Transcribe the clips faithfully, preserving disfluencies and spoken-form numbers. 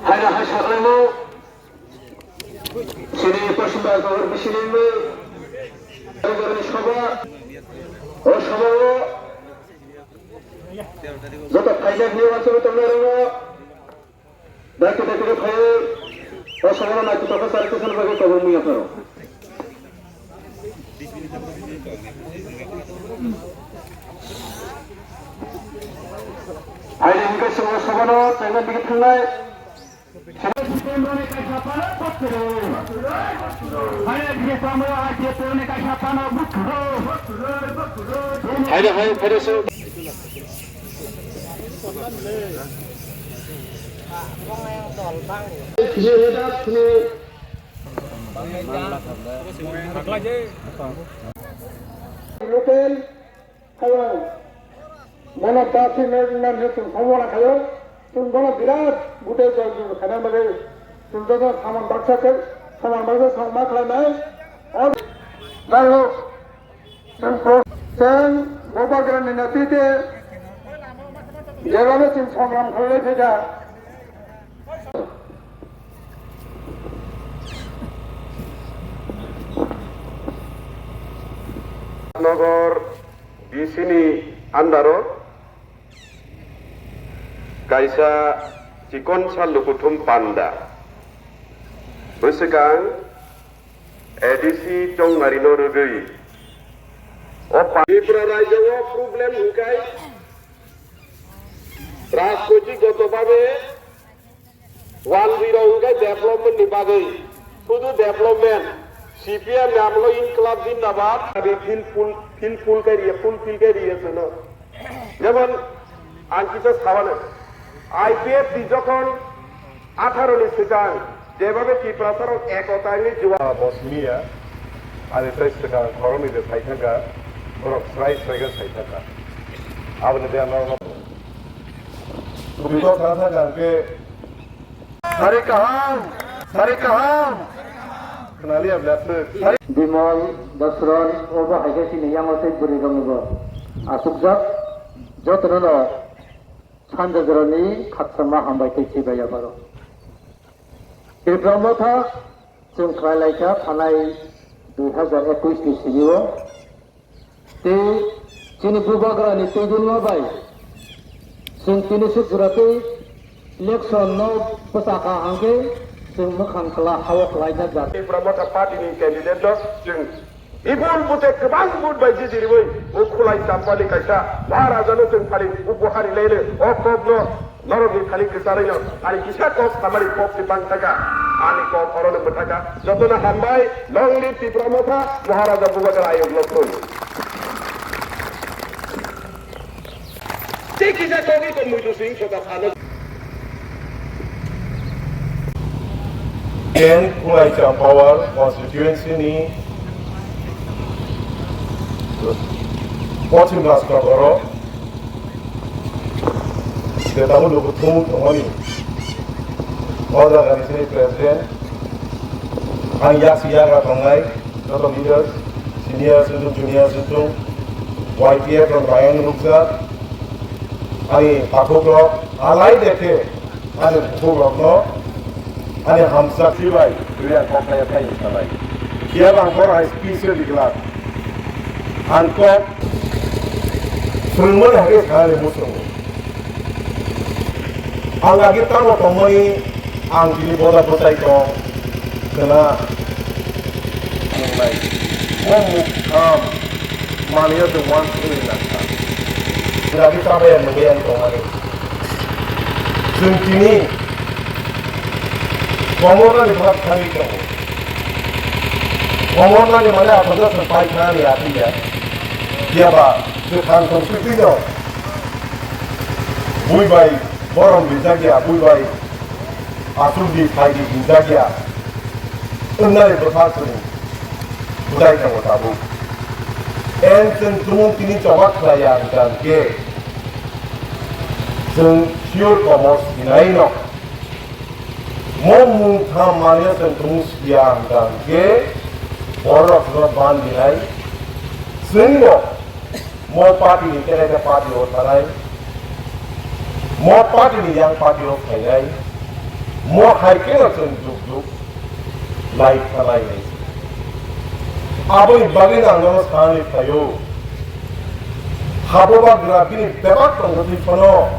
Haino hai sakhlaimo chini Paschim Bangkok bisini mwi Sabha, o sabha o joto phaijak ni uansugwi tongnai rok. Daikhe daikhe khe phaiwi o somono naithotok khe chari tisani bagwi tabuk mui apharo. Haini hwnkhe chwng o somono chaina digi thangnai. Haini hai phaido se. Local hayung bono dasi nang nang se chwng somo na khayo, chwng bono birat gude jol jol khaina bagwi chwng joto samung baksa khe samung baksa samung ma khlainai. Jai hok. Chwng bubagrani netrite jebano chwng songram khlai phaikha. Nogor D C ni under o kaisa chikonsa lukuthum panda bwswkang A D C chongmarino rwgwi o pa-, Tripura rajyo o problem hwnkhe rajnoitik goto babe wanjwi rok hwnkhe development ni bagwi sudu development, C P M ni amolo Inklab Zindabad. Abi field full, field full khe riya, full field khe riya chwngno. Jemon ang kisa sabano, I P F T jokhon atharo ni swkang jebabe Tiprasa rok ekota wngwi juwa. Bosniya, ani tei swkang khoroknwi de sai thangkha, borok srai srai khe sai thangkha. Aboni de ano. Kubui kok thang thangkha hwnkhe. Sari kaham, sari kaham. Khwnaliya bwlak swk. Sari Bimal, Dasron, obo hai khe chini yango tei bwrwi rokni bo achukjak. Jotono no sanja jorani khakchangma hambai tei chibai yapharo. Tripura Motha chwng khlai lai kha phanai dui hazar ekush ni simi o. Tei chini bubagrani twi dulma bai chwng tini suk jora tei election no bwsa kha hwnkhe chwng mwkhang kwla ha o kwlaina jar. Tripura Motha Party ni candidate no chwng bipul vote kwbang vote bai jiti rwui bo khulai champali kaisa Maharaja no chwng phali upahar rilai le o kok no. Norokni thani kwcharwino ani kisa kok samani kok se bang thaka, ani kok orono mwthaka. Jotono hambai, long live Tipra Motha, Maharaja Bubagra Ayuk Lokthung. Tei kisa kogwi tong muitu sing soka phano. Ken Khulai Champawar constituency ni Pochim Rajkot oro. Betamo lukuthum tongmani. O jagani sini president. Ang yak si yak tongnai. Joto leaders, senior sujung, junior sujung, Y P F rok bayang nukjak. Ani takhuk rok, alai dekhe. Ani bukhuk rokno ani hamsa sibai, twi ang kok kaya thai sanai. Phiya bang kor hai special digla. Ang kok swrwngmani hake sanani muchungo. Ang agi tamo tongmani ang tini boda bwsai tong khna. Ang nai. Mo mukham. Manwi o chwng uansukgwi nangkha. Jagwi tabaya mwngwi ang tongmani. Chwng tini komornani bwkha thangwi tongo. Komornani mane aphano chwng paikha ani atwi ya. Phiya ba Thang tong twi twi no. Bui bai borom rijak ya, bui bai aswk di phai di hinjak ya. Wngnai bwkha chwng bwdai tongo tabuk. En chwng tumung tini choba khlai ya hwnkha hwnkhe chwng sure komo sinai no. Mo mung tham manya chwng tumung siya hwnkha hwnkhe borok no ban dinai. Chwng bo mo party ni kene khe party o thanai, mo party ni yang party o phainai, mo hai khe no chwng juk juk lai thanai. Aboni bagwi no ang nono sanani phaio, habo bagra bini bebak tongtwi phano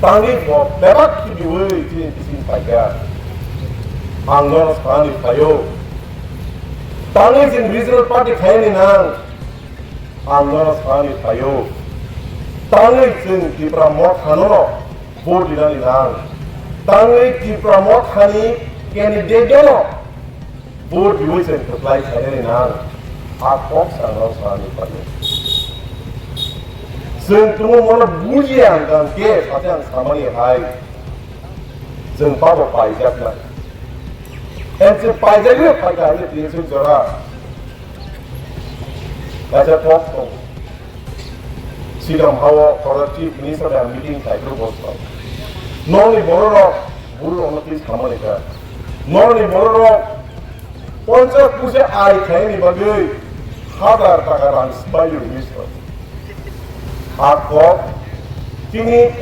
tangwi bo bebak khibiwi chini bising phaikha. Ang nono sanani phaio, tangwi chwng regional party khainani nang. Ang nono sanani phaio, tangwi chwng Tipra Motha no vote rinani nang, tangwi Tipra Motha ni candidate no vote riwi chwng kwplai khainani nang, a kok sa ang nono sanani phaio. Chwng tumung mono bujiya hwnkha hwnkhe sachi ang samani hai, chwng pabo paijaknai. En chwng paijaknai phaikha hwnwi tini chwng jora. Kaisa kok tongo. Sigram hao khoro chief minister da meeting khai phuru bosong. Nokni bororok buru rokno twi samani kha. Nokni bororok ponchas puise ai khaini bagwi hazar taka rang sbaio minister. A kok tini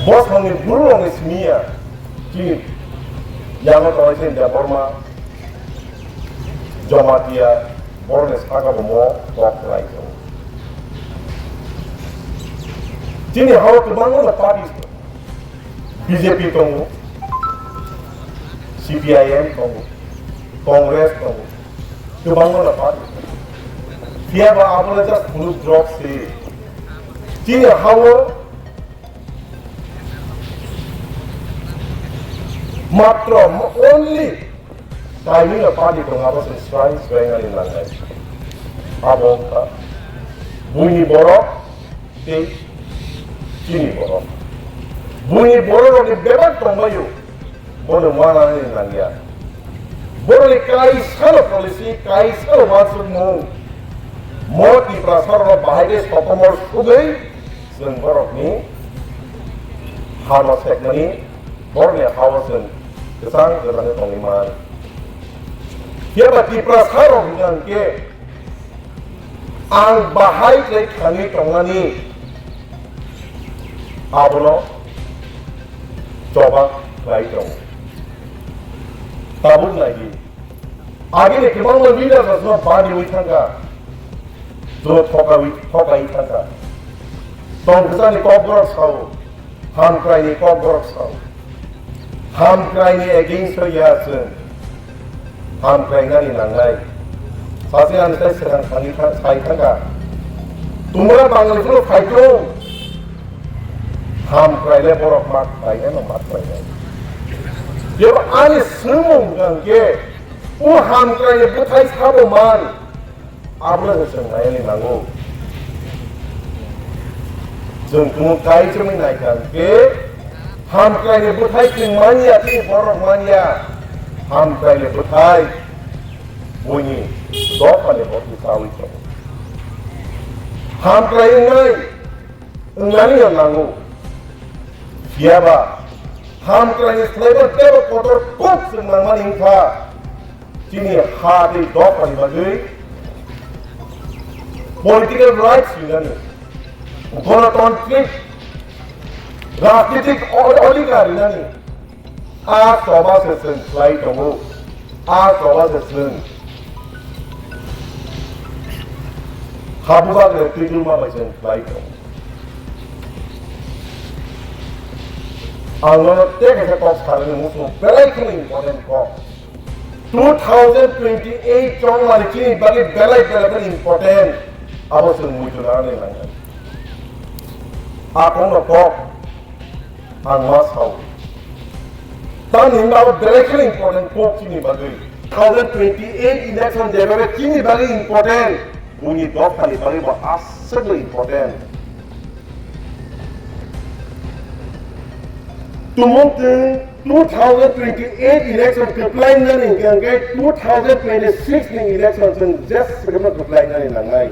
bosongni buru rokni simiya tini yango tongwi se Debbarma. Jamatia borokni saka bo mo kok khlai tongo. Chini hao kwbangma no party tongo. B J P tongo, C P I M tongo, Congress tongo, kwbangma no party tongo. Phiya ba abono just phunuk drop se. Chini hao matro only Kainwino party tongo, abo se swrai swrai nani nangnai. Abo wngkha buini borok tei chini borok. Buini borok rokni bebak tongbaio, bono manani nangya. Borokni kaisano policy, kaisano uansukmung, mo Tiprasa rokno bahai khe sokomor sugwi chwng borokni hano sekmani, borokni hao chwng kwchang kwchangwi tongwi man. Phiya ba Tiprasa rok hwnkha hwnkhe ang bahai khlai thangwi tongnani abono choba khlai tongo. Tabuk nai di. Agini kwbangma leaders rokno baniwi thangkha. Joto thokawi, thokai thangkha. Tongthokjani kokborok sao, hamkraini kokborok sao. Hamkraini against o ya chwng. Hamkrainani nangnai. Sachi ani tai swkang thangwi thang-, sai thangkha. Tumra Bangali phano phaitung. Hamkraile borok mat khlainai no mat khlainai. Jeba ani swngmung hwnkha hwnkhe, o hamkraini bwthai sabo man. Abono se chwng naiani nango. Chwng tumung kai chwngwi naikha hwnkhe, hamkraini bwthai chwng manya, tei borok manya. Hamkraini bwthai buini dophani botwi chawi tongo. Hamkrai wngnai, wngnani no nango. Phiya ba, hamkraini slaibo teibo kotor kok chwng nangmani wngkha. Chini ha tei dophani bagwi political rights rinani, gonotantrik rajnitik o-, odhikar rinani, a choba se chwng khlai tongo, a choba se chwng habugra twi twima bai chwng khlai tongo. Ang nono tei kaisa kok sanani muchungo belai kheno important kok. Two thousand twenty-eight chongmani chini bagwi belai belai kheno important. Abo chwng muitu nani nangnai. A kokno kok ang ma sao. Tamni hwnba abo belai kheno important kok chini bagwi. Two thousand twenty-eight election de bagwi chini bagwi important. Buini dophani bagwi bo aswkno important. Tumung twng two thousand twenty-eight election kwplai nani hwnkhe two thousand twenty-six ni election chwng jeswkno kwplai nani nangnai.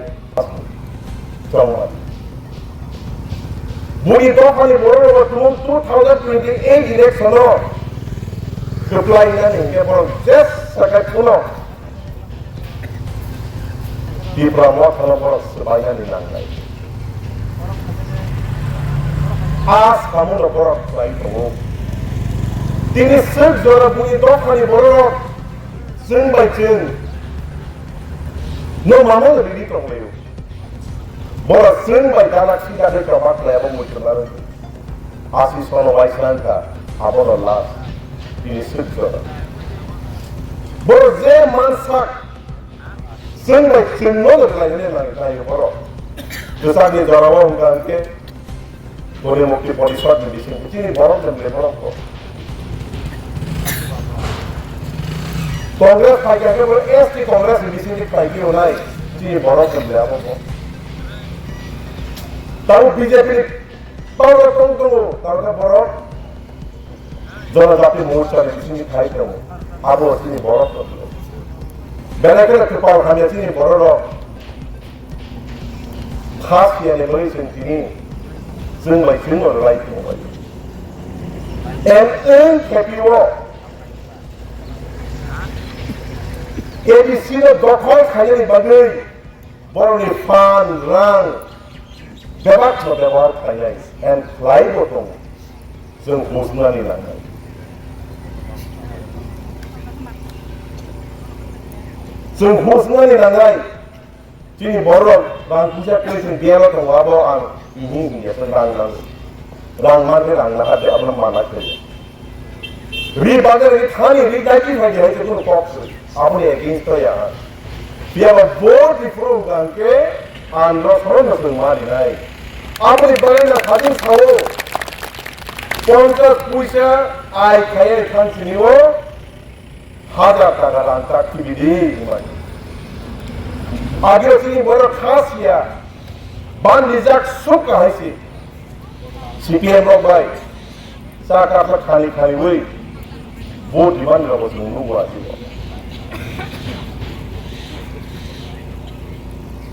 Chongma. Buini dophani borok rok tumung two thousand twenty-eight election o kwplai nani hwnkhe borok jeswkno Tipra Motha no borok swbainani nangnai. A samungrok borok khlai tongo. Tini swk jora buini dophani borok rok chwng bai chwng no mano ridi tonglaio. Borok chwng bai gana sida de kama khlai abo muitu naro. Asi sono waisa wngkha, abono last. Tini swk jora. Borok je mansak, chwng bai chwngno no khlai hwnwi nang-, naio borok. Kwchangni jorao wngkha hwnkhe, Goni Mukti Porishad ni bising chini borok jemle borok kho. Congress phaikha khe bo S T Congress ni bising khlai phiyonai chini borok jemle abo kho. Tamo B J P ni Borok tong tongo, tamo khe borok Jonojati Morcha ni bisingni thai tongo. Abo chini borok tong tongo. Belai kheno kwpal hamya chini borok rok. Khas phiya ni bagwi chwng tini chwng bai chwng no rwlai tongo bai. M N K P o A D C no dokhol khainani bagwi Borokni phan, rang, bebak no bebohar khlainai, and khlaibo tongo. Chwng husnani nangnai. Chwng husnani nangnai. Chini borok rang puisa kwrwi chwng biyalo tongo, abo ang ihing hingya chwng rang nango. Rang mangkhe rang naha de, abono mana khe. Ri bagwi ri thani ri dai ki thani hai kunu kok se. Aboni against to ya. Biya ba vote di pro hwnkhe ang no soro no song mani nai. Aboni bagwi na khajin sao. Ponchas puisa ai khaiya thang sini o. Hajar taka rang tak tibidi hwnmani. Agiro chini borok kha siya. Bandijak suk kahai si. C P M rok bai. Sa kapha khani khani wi. Vote demand rok bo chwng nukgo ati.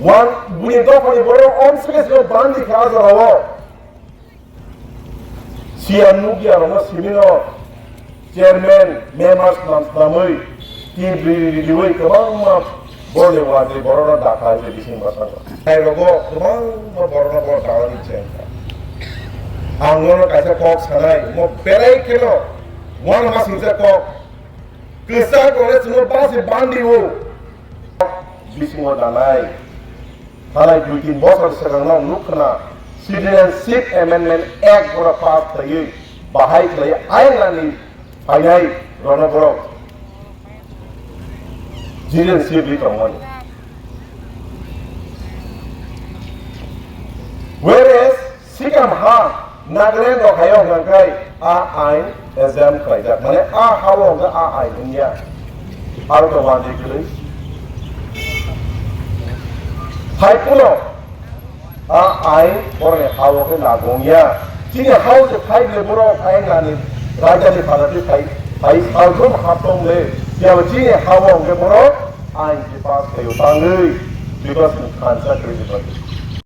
Wan buni dophani borok om sike sike bandi kha jora o. Siya nukya rokno simi no chairman, members nam namwi, team riri ririwi kwbangma borni wadi borokno dakha hai se bising basango. Hai rogo kwbangma borokno bo dalani chengkha. Ang nono kaisa kok sanai, mo belai kheno uanama singsa kok. Kwchak rokle chwngno basi bandi o. Bisingo danai. Thanai dui tin bosor swkangno ang nuk khna Citizenship Amendment Act bono pass khaiwi bahai khlai ainani phainai rono borok citizenship ri tongmani. Whereas Sikam ha Nagaland rok hayo hwnkha khe a ain exempt khlaijak, mane a ha o hwnkha a ain wngya, aro to wandi kwrwi. Hai kuno a ain borokni ha o khe lagu wngya. Chini ha o se phai le borok phai nani raidani phalati phai, phai salthum haptong le, phiya chini ha o hwnkhe borok ain se pass khaio tangwi, because ni khansa kwrwi ni bagwi.